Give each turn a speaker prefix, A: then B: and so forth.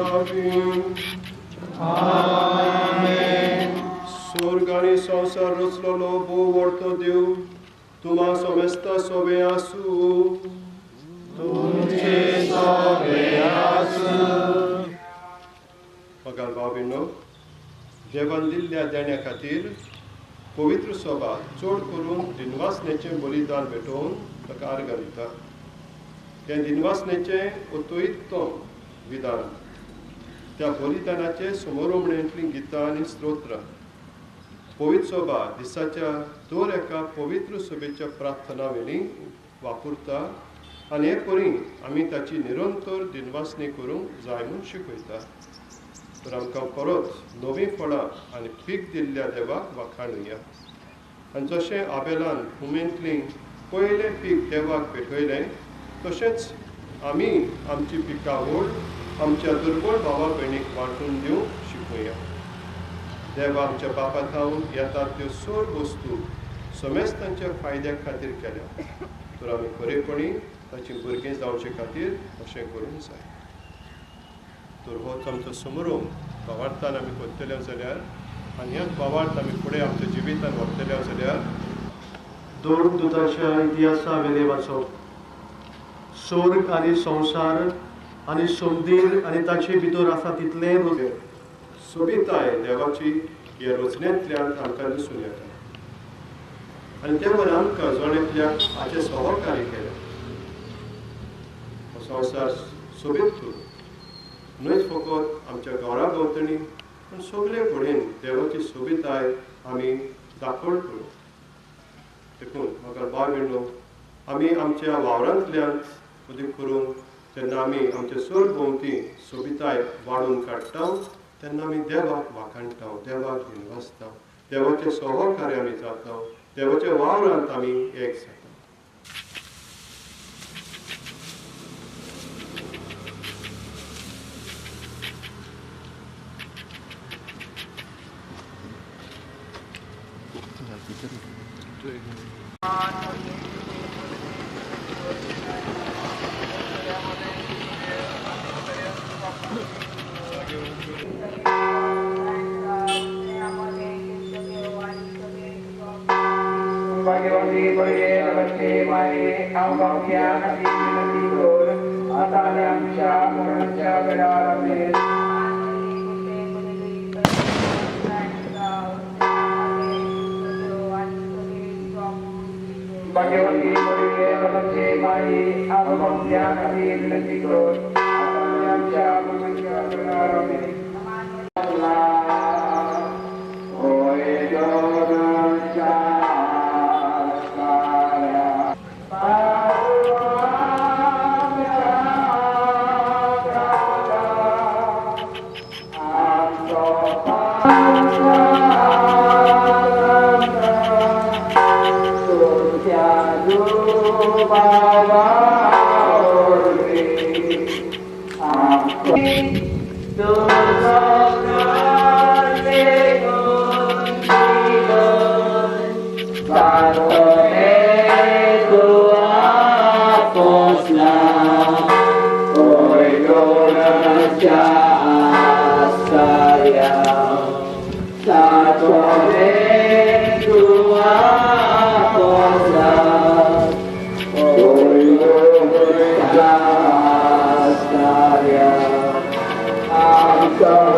A: लागीं.
B: आमेन.
A: स्वर्ग आनी संवसार रचलोलो भोव व्हडतो देव तुमा समेस्ता सोबे आसूं.
B: तुमचे सोबे आसूं.
A: पगार भाव-भयणो, देवान दिल्ल्या देण्या खातीर पवित्र सभा चड करून दिनवासनेचें बलिदान भेटोवन ताका आर्गां दिता. तें दिनवासनेचें अतोइत्तम विधान. त्या बलिदानाचे समोरमणेंतलीं गितां आनी स्तोत्रां पवित्र सभा दिसाच्या दर एका पवित्र सभेच्या प्रार्थना वेळी वापरता आनी हे परी आमी ताची निरंतर दिनवासनी करूंक जाय म्हूण शिकयता. तर आमकां परत नवीं फळां आनी पीक दिल्ल्या देवाक वाखाणुया. आनी जशें आबेलान हुमेंतलीं पयलें पीक देवाक भेटयलें तशेंच आमी आमची पिकावळ आमच्या दुर्बळ भावा भयणीक वांटून दिवंक शिकूया. देवा आमच्या बापा थावन येतात त्यो सर्व वस्तू समेस्तांच्या फायद्या खातीर केल्या, तर आमी खरेपणी ताची भुरगीं जावचे खातीर अशें करूंक जाय. तर होच आमचो समारोह भावार्थान आमी करतले जाल्यार आनी ह्याच भावार्थ आमी फुडें आमच्या जिवितान व्हरतले जाल्यार
C: दोन दुताच्या इतिहासा वेले वाचप. स्वर्ग आनी संवसार आनी सोमदीर आनी ताचे भितर आसा तितलें
A: सोबिताय देवाची ह्या रचनेंतल्यान आमकां दिसून येता. आनी देवान आमकां जण एकल्याक हाचें सहकार्य केलें. हो संवसार सोबीत करूं न्हयच फकत आमच्या घरा भोंवतणी पूण सगळे कडेन देवाची सोबिताय आमी दाखोवण करूं. देखून म्हाका भाव भयणो, आमी आमच्या वावरांतल्यान अदीक करून जेन्ना आमी आमचे सरभोंवती सोबिताय वाडोवन काडटा तेन्ना आमी देवाक वाखाणटा, देवाक दिनवासता, देवाचें सहकार्य आमी जाता, देवाच्या वावरांत आमी एक जाता.
B: Go.